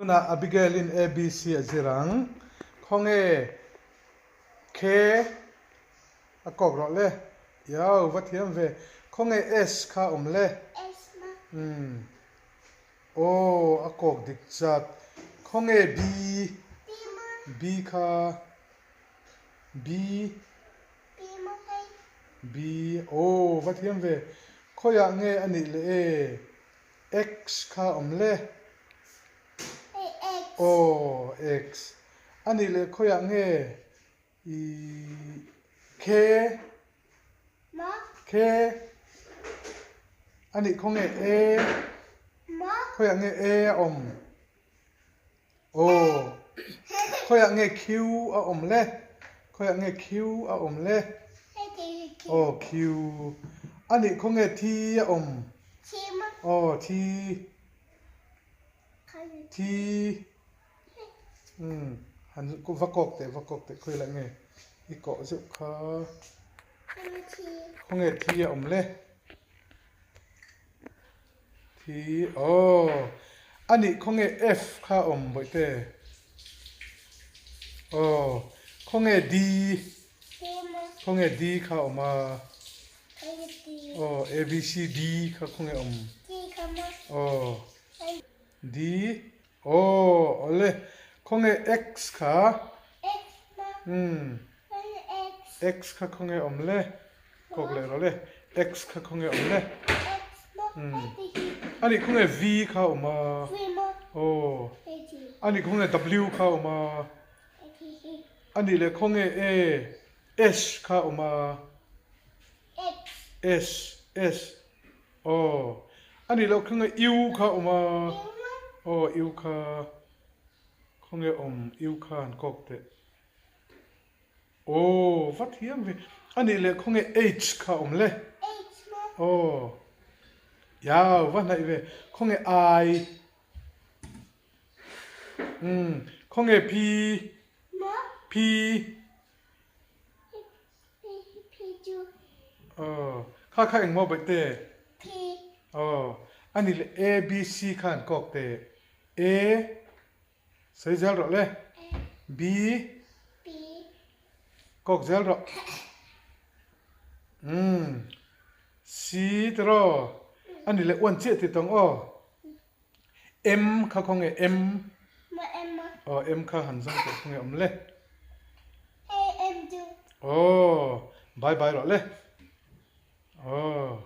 Tunah Abigail-in ABC a zir ang. Khawnge K a kawk rawh le. Iau, va thiam ve. Khawnge S kha awm le. S ma. Umm. Aw, a kawk dik chat. Khawnge B? B ma. B kha. B. B ma hei. B. Aw, va thiam ve. Khawiah nge a nih le e? X kha awm le. Hei X. Aw, X. A nih leh khawiah nge i K? Ma. K. A nih khaw nge A? Ma. Khawiah nge A a awm? Aw. Khawiah nge Q a awm le? Khawiah nge Q a awm le? Aw, Q. A nih khaw nge T a awm? Aw, T. T. Umm, han va kawk teh, va kawk teh khawi lah nge i kawh zeuh kha. Khaw nge T a awm le? Thi aw a nih khawnge F kha a awm bawihte aw khawnge D khawnge D kha a awm a aw A B C D kha khawnge awm aw D aw awle khawnge X kha umm X kha khawnge awm le. Kawk leh rawh le. X kha khawnge awm le? A nih khawnge V kha awm a? Aw. A nih khawnge W kha awm a? A nih leh khawnge A, S kha awm a? S, S. Aw. A nih loh khawnge U kha awm a? Aw, U kha. Khawnge awm U kha han kawk teh. Aw, va thiam ve. A nih leh khawnge H kha awm le? H maw? Aw. Iau, va hnaih ve. Khawnge I? Umm, khawnge P? Maw? P? P, P chu. Aw, kha kha eng maw baihte? P. Aw, a nih leh A, B, C kha an kawk teh. A. Sawi zel rawh le. B. Kawk zel rawh. Umm. C tiraw. A ni leh uan chiah ti tawng aw. M kha khaw nge M. Aw M kha han zawng tawh khaw nge awm le. Aw. Bye bye rawh le. Aw.